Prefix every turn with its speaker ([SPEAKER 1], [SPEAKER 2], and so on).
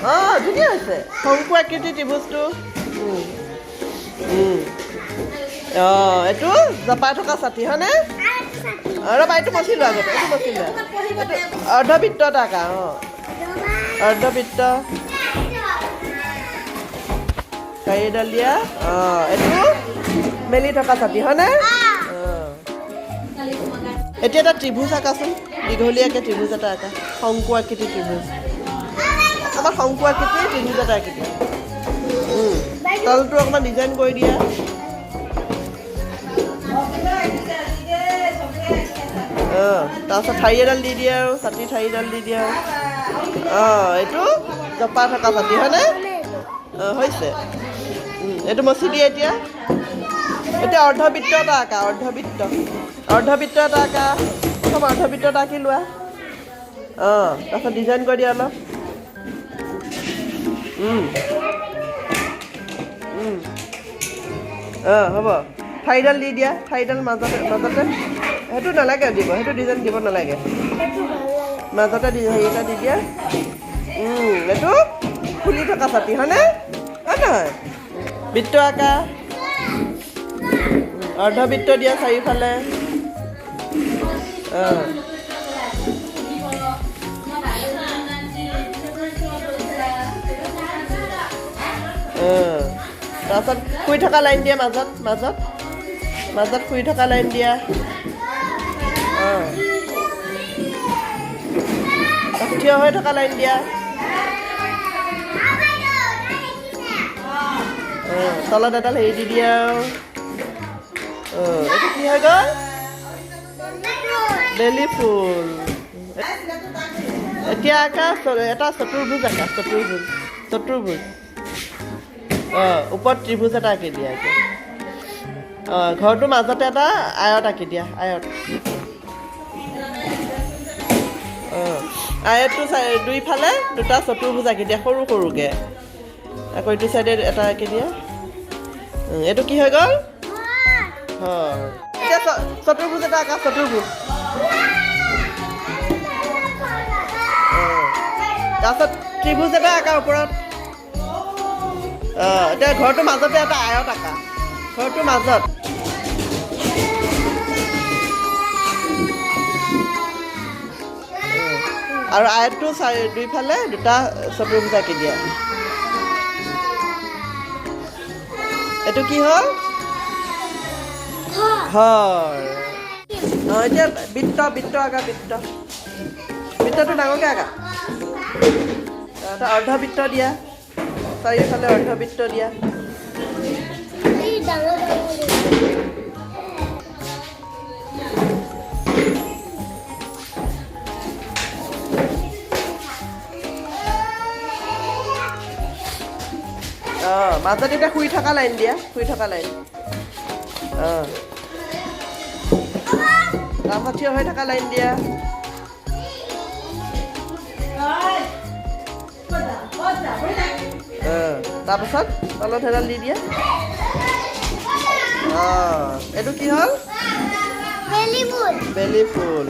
[SPEAKER 1] অঁ, ধুনীয়া হৈছে। শংকু আকৃতি ত্ৰিভুজটো। অঁ, এইটো জপাই থকা ছাতি, হয়নে? অঁ, ৰ'বা, এইটো মচি লোৱা আগতে, এইটো মচি লোৱা। এইটো অৰ্ধবৃত্ত এটা আঁকা। অঁ, অৰ্ধবৃত্ত, ঠাৰিডাল দিয়া। অঁ, এইটো মেলি থকা ছাতি, হয়নে? অঁ, এতিয়া এটা ত্ৰিভুজ আঁকাচোন। দীঘলীয়াকৈ ত্ৰিভুজ এটা আঁকা। শংকু আকৃতি ত্ৰিভুজ, অকণমান শংকু আকৃতিৰ ত্ৰিভুজ এটা আঁকি দিয়া। তলটো অকণমান ডিজাইন কৰি দিয়া। অঁ, তাৰপিছত ঠাৰি এডাল দি দিয়া আৰু ছাতি ঠাৰিডাল দি দিয়া আৰু। অঁ, এইটো জপা থকা ছাতি, হয়নে? অঁ, হৈছে। এইটো মচি দিয়ে এতিয়া। এতিয়া অৰ্ধবৃত্ত এটা আঁকা। অৰ্ধবৃত্ত, অৰ্ধবৃত্ত এটা আঁকা। প্ৰথম অৰ্ধবৃত্ত এটা আঁকি লোৱা। অঁ, তাৰপিছত ডিজাইন কৰি দিয়া অলপ। উম, উম। অঁ, হ'ব। ঠাৰিডাল দি দিয়া, ঠাৰিডাল মাজতে মাজতে। সেইটো নালাগে দিব, সেইটো ডিজাইন দিব নালাগে। মাজতে দি হেৰি এটা দি দিয়া। এইটো ফুলি থকা ছাতি, হয়নে? হয় নহয়? বৃত্ত আঁকা। অৰ্ধবৃত্ত দিয়া চাৰিওফালে। অঁ, অঁ, তাৰপাছত শুই থকা লাইন দিয়া মাজত, মাজত, মাজত শুই থকা লাইন দিয়া। অঁ, থিয় হৈ থকা লাইন দিয়া। অঁ, তলত এডাল হেৰি দি দিয়া আৰু। অঁ, এইটো কি হৈ গ'ল? বেলি ফুল। এতিয়া আঁকা এটা চতুৰ্ভুজ আঁকা। চতুৰ্ভুজ, চতুৰ্ভুজ। অঁ, ওপৰত ত্ৰিভুজ এটা আঁকি দিয়া এতিয়া। অঁ, ঘৰটোৰ মাজতে এটা আয়ত আঁকি দিয়া, আয়ত। অঁ, আয়তটো চাই দুইফালে দুটা চতুৰ্ভুজ আঁকি দিয়া সৰু সৰুকৈ। আকৌ এইটো চাইডে এটা আঁকি দিয়া। এইটো কি হৈ গ'ল? ঘৰ। এতিয়া চতুৰ্ভুজ এটা আঁকা, চতুৰ্ভুজ। অঁ, তাৰপাছত ত্ৰিভুজ এটা আঁকা ওপৰত। অঁ, এতিয়া ঘৰটোৰ মাজতে এটা আয়ত আঁকা, ঘৰটোৰ মাজত। আৰু আয়তটো চাৰি দুইফালে দুটা চতুৰ্ভুজ আঁকি দিয়া। এইটো কি হ'ল? ঘৰ। অঁ, এতিয়া বৃত্ত, বৃত্ত আঁকা। বৃত্ত, বৃত্তটো ডাঙৰকৈ আঁকা। এটা অৰ্ধবৃত্ত দিয়া, চাৰিওফালে অৰ্ধবৃত্ত দিয়া। অঁ, মাজত এতিয়া শুই থকা লাইন দিয়া, শুই থকা লাইন। অঁ, তাৰপাছত থিয় হৈ থকা লাইন দিয়া। অঁ, তাৰপাছত তলত সেইডাল দি দিয়া। অঁ, এইটো কি হ'ল? বেলি ফুল।